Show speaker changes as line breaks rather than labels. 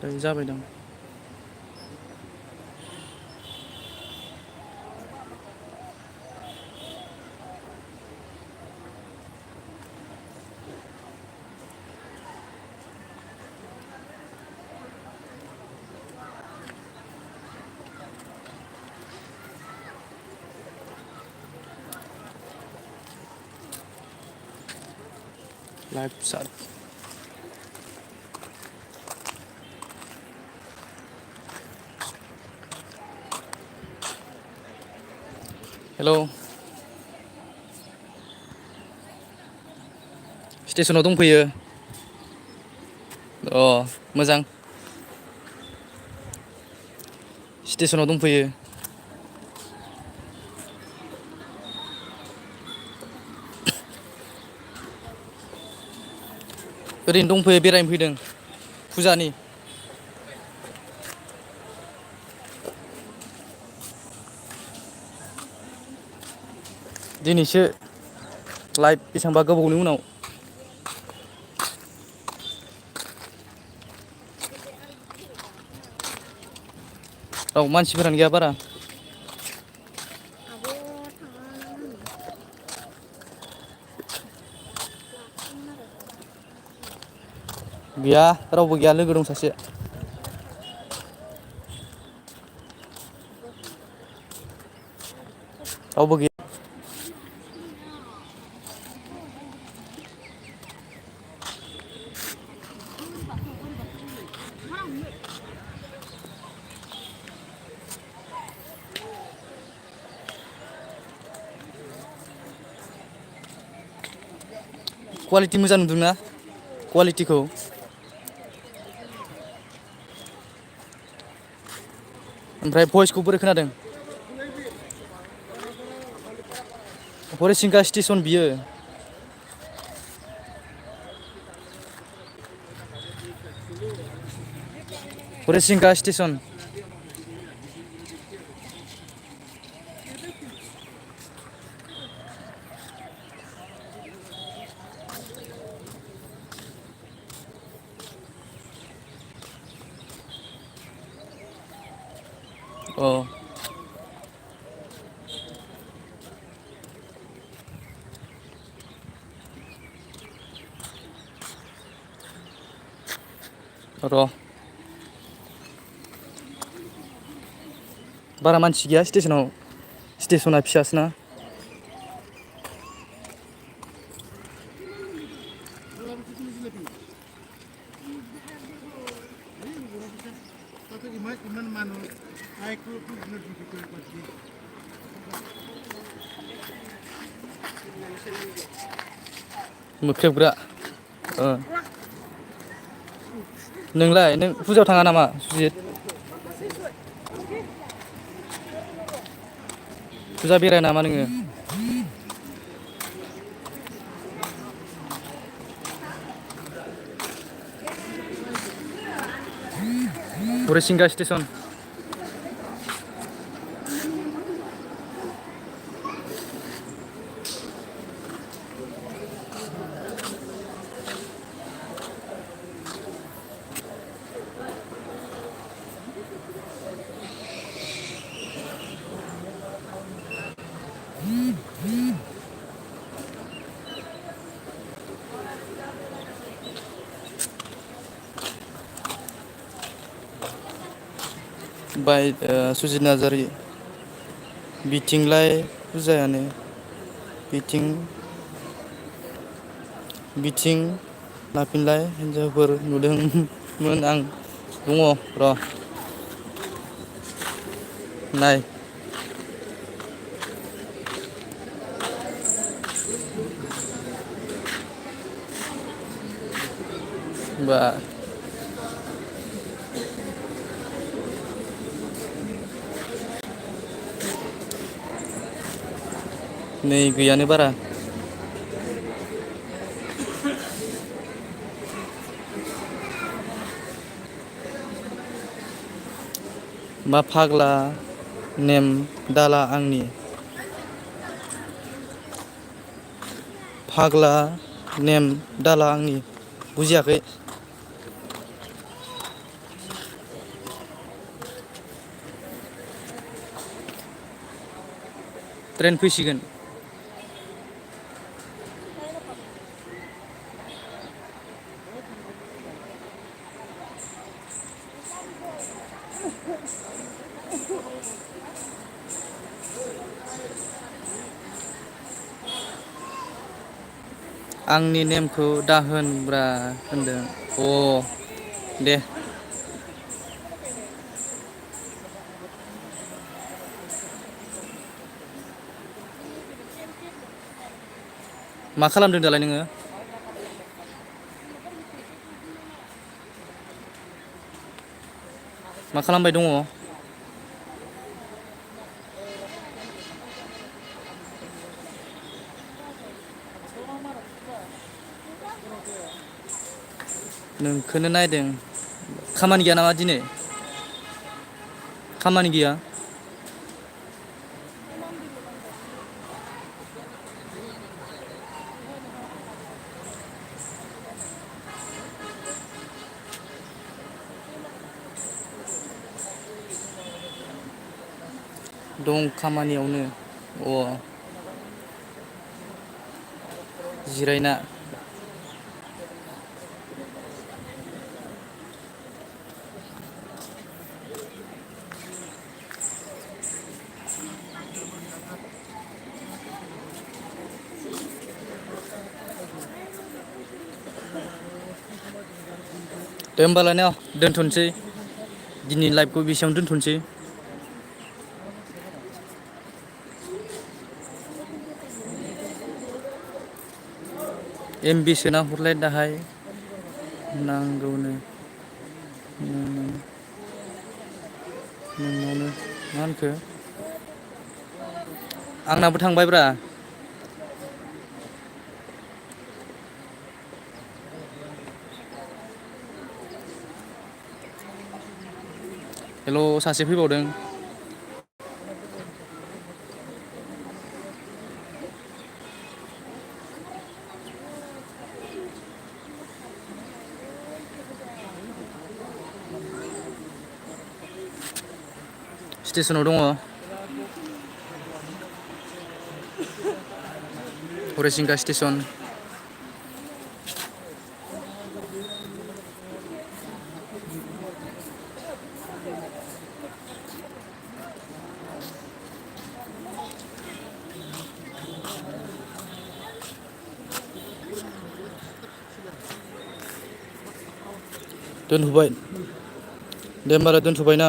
दायो जाबाय दं। लाइभ चाट हेलौ स्टेसनाव दंफैयो। अ मोजां स्टेसनाव दंफैयो। ओरैनो दंफैयो बेरायनो फैदों फुजानि। दिनैसो लाइभ बेसेबांबा गोबावनि उनाव। औ मानसिफोरानो गैया बारा। गैया रावबो गैया लोगो दं सासे। रावबो गैया। कुवालिटि मोजां नुदोंना कुवालिटिखौ। ओमफ्राय भइसखौ बोरै खोनादों? हरिसिंगा स्टेसन बियो। हरिसिंगा स्टेसन। अ र' बारा मानसि गैया स्टेसनाव स्टेसना फिसासोना। मोख्रेबग्रा नोंलाय नों फुजायाव थाङा नामा सुजित? फुजा बेराया नामा नोङो? हरिसिंगा स्टेसन। बाय सुजित नार्जारि। बिथिंलाय फुजायानो बिथिं लाफिनलाय हिनजावफोर नुदोंमोन आं। दङ र' नाय। बा नै गैयानो बारा। मा फाग्ला नेम दाला आंनि। फाग्ला नेम दाला आंनि बुजियाखै। ट्रेन फैसिगोन। आंनि नेमखौ दाहोनब्रा होनदों दे। मा खालामदों दालाय नोङो? मा खालामबाय दङ? नोंखौनो नायदों। खामानि गैया नामा दिनै? खामानि गैया? दं खामानियावनो जिरायना। दे होमबालाय न दोनथ'नोसै दिनै लाइभखौ बेसेबां दोनथ'नोसै। एमबि सोना हरलाय दाहाय नांगौनो नोंनावनो मा होनखो? आंनाबो थांबायब्रा। हेल' सासे फैबावदों। स्टेसनाव दङ। हरिसिंगा स्टेसन। दोनथ'बाय दे होमबालाय दोनथ'बाय ना।